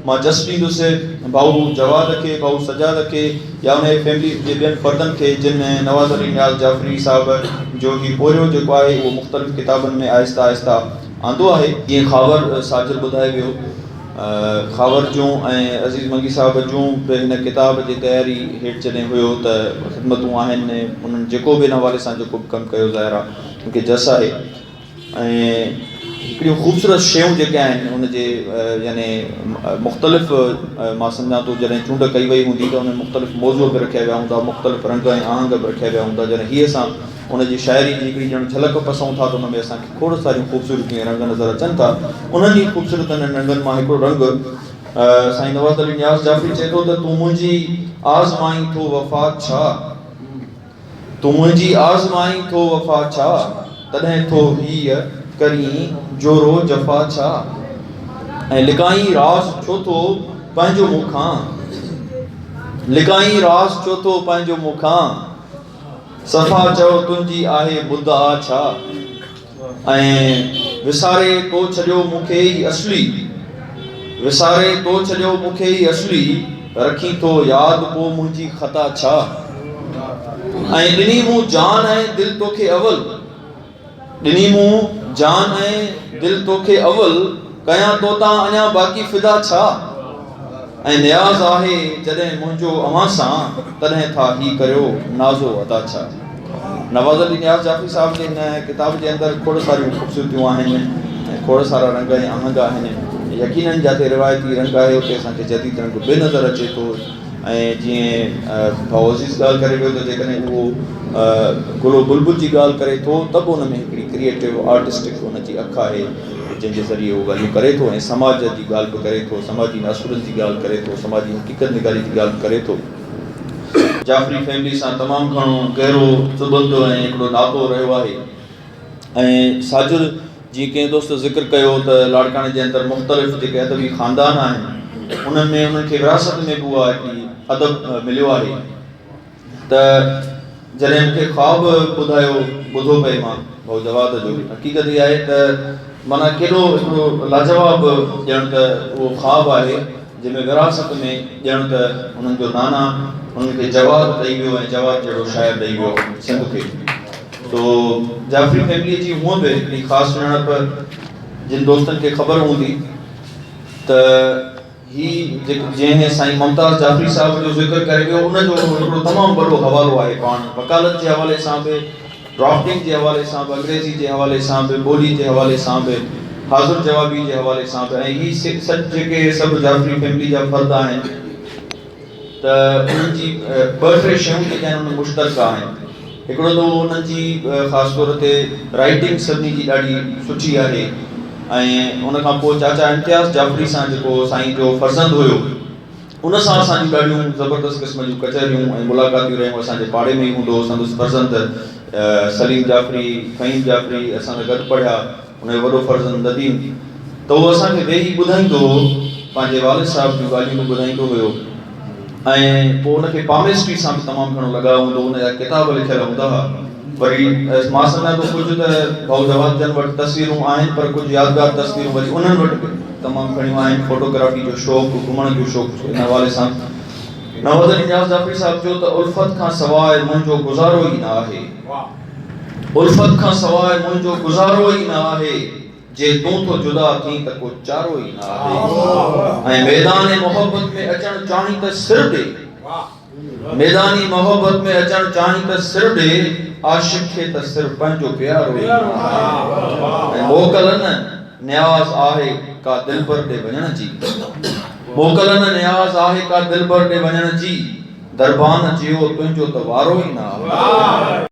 مان جس ڏيندس ڀائو جواد کي، ڀائو سجاد کي يا ان جي فيملي جي ٻين فردن کي جن نواز علي نياز جعفري صاحب جو هي پورهيو جيڪو آهي اهو مختلف ڪتابن ۾ آهستي آهستي آندو آهي. جيئن خاور ساجل ٻڌائي ويو، خاور جون ۽ عزيز منگي صاحب جون به هن ڪتاب جي تياري هيٺ جڏهن هيو ته خدمتون آهن انهن جيڪو به ان حوالي سان جيڪو به ڪم ڪيو ظاهر آهي ان کي جس آهي. ۽ هڪڙيون خوبصورت شيون جيڪي آهن ان جي يعني مختلف مان سمجهان ٿو جڏهن چونڊ ڪئي وئي هوندي ته ان ۾ مختلف موضوع به رکيا ويا هوندا مختلف رنگ ۽ آهنگ به رکيا ويا هوندا جڏهن هي اسان ان جي شاعري جي هڪڙي ڄڻ جهلڪ پسون ٿا ته ان ۾ اسان کي کوڙ ساريون خوبصورتيون ۽ رنگ نظر اچن ٿا انهن ئي خوبصورتن ۽ رنگن مان هڪڙو رنگ سائين نواز علي نياز جعفري چئي ٿو ته تون منهنجي آزمائين ٿو وفا ڇا؟ تون منهنجي آزمائين ٿو وفا ڇا؟ تڏهن ٿو هيء ڪرين جورو جفا ڇا؟ ۽ لڪائين راز ڇو ٿو پنهنجو مون کان؟ لڪائين راز ڇو ٿو پنهنجو مون کان؟ صفا چئو تنهنجي آهي مدعا ڇا؟ ۽ وساري تو ڇڏيو مون کي ئي اصلي، وساري تو ڇڏيو مون کي ئي اصلي، رکين ٿو ياد پو منهنجي خطا ڇا؟ ۽ ڏني مون جان ۽ دل توکي اول، ڏني مون جان ۽ دل توکي اول، ڪيان توتان اڃا باقي فدا ڇا؟ ۽ نياز آهي جڏهن منهنجو اوهان سان، تڏهن ٿا هي ڪريو نازو ادا ڇا؟ نواز علي نياز جعفري صاحب جي هن ڪتاب جي اندر کوڙ ساريون خوبصورتيون آهن ۽ کوڙ سارا رنگ ۽ آهنگ آهن. يقينن جاتي روايتي رنگ آهي اتي اسان کي جديد رنگ به نظر اچي ٿو ۽ جيئن ڀائو عزيز ڳالهه ڪري ويو ته جيڪڏهن اهو گل و بلبل جي ڳالهه ڪري ٿو ته به ان ۾ هڪڙي ڪريئيٽو آرٽسٽڪ ان جي اک آهي جنهن جي ذريعي اهو ڳالهيون ڪري ٿو ۽ سماج جي ڳالهه به ڪري ٿو سماجي ناسورن جي ڳالهه ڪري ٿو سماجي حقيقت نگاري جي ڳالهه به ڪري ٿو. جعفري فيملي سان تمام گهڻو گهرو سٻنڌ ۽ هڪڙو ناتو رهيو آهي ۽ ساجد جيئن ڪنهن دوست ذڪر ڪيو ته لاڙڪاڻي جي اندر مختلف جيڪي ادبي خاندان آهن انهن ۾ انهن کي وراثت ۾ به اها هڪڙي ادب مليو آهي ته جڏهن مون کي خواب ٻڌايو ٻڌو پئي مان ڀائو جواد جو حقيقت اها آهي ته معنيٰ ڪيڏو هڪڙو لاجواب ڄڻ ته اهو خواب آهي جنهن ۾ وراثت ۾ ڄڻ ته انهن جو نانا انهن کي جواد ڏئي ويو ۽ جواد جهڙو شاعر ڏئي ويو سنڌ کي سو جعفري فيملي جي هونء به هڪڙي خاص سڃاڻپ جن دوستن کي خبر هوندي ته هي جنهن سائين ممتاز جعفري صاحب جو ذڪر ڪري ويو ان جو هڪڙو تمام وڏو حوالو آهي پاڻ وڪالت جي حوالي سان به ڊرافٽنگ جي حوالي سان به انگريزي جي حوالي سان به ٻولي جي حوالي سان به حاضر جوابي جي حوالي سان به ۽ هي سڄ جيڪي سڀ جعفري فيملي جا فرد آهن ته انهن جي ٻه ٽي شيون جيڪي آهن ان مشترڪه آهن هڪڙو ته انهن جي خاص طور تي رائٽنگ سڀني جي ڏاڍي سٺي آهي ۽ ان کان پوء چاچا امتياز جعفري سان جيڪو سائين جو فرزند هيو ان سان اسان جون ڏاڍيون زبردست قسم جون ڪچهريون ۽ ملاقاتيون رهيون اسان جي پاڙي ۾ ئي هوندو هو سندس فرزند سليم جعفري فهيم جعفري اسان سان گڏ پڙهيا ان جو وڏو فرزند نديم ته اهو اسان کي ويهي ٻڌائيندو هو، پنهنجي والد صاحب جون ڳالهيون به ٻڌائيندو هيو ۽ پوء ان کي پاميسٽري سان به تمام گهڻو لڳاء هوندو هو، ان جا ڪتاب لکيل هوندا ها. وري مان سمجهان ٿو ڪجهه ته ڀائو جواد جن وٽ تصويرون آهن پر ڪجهه يادگار تصويرون وري انهن وٽ به تمام گهڻيون آهن، فوٽوگرافي جو شوق، گهمڻ جو شوق ان حوالي سان نواز علي نياز جعفري صاحب چيو ته الفت کان سواء منهنجو گذارو ئي نه آهي. الفت کان سواء منهنجو گذارو ئي نه آهي، جي تون ٿو جدا ٿين ته ڪو چارو ئي نه آهي. ۽ ميدان محبت ۾ اچڻ چاهين ته سر ڏي، ميدان محبت ۾ اچڻ چاهين ته سر ڏي، عاشق کي ته سر پنهنجو پيارو ئي نه آهي. ۽ موڪل نه نياز آهي ڪا دلبر ڏي وڃڻ جي، موڪل نه نياز آهي ڪا دلبر ڏي وڃڻ جي، دربان چيو تنهنجو ته وارو ئي نه آهي.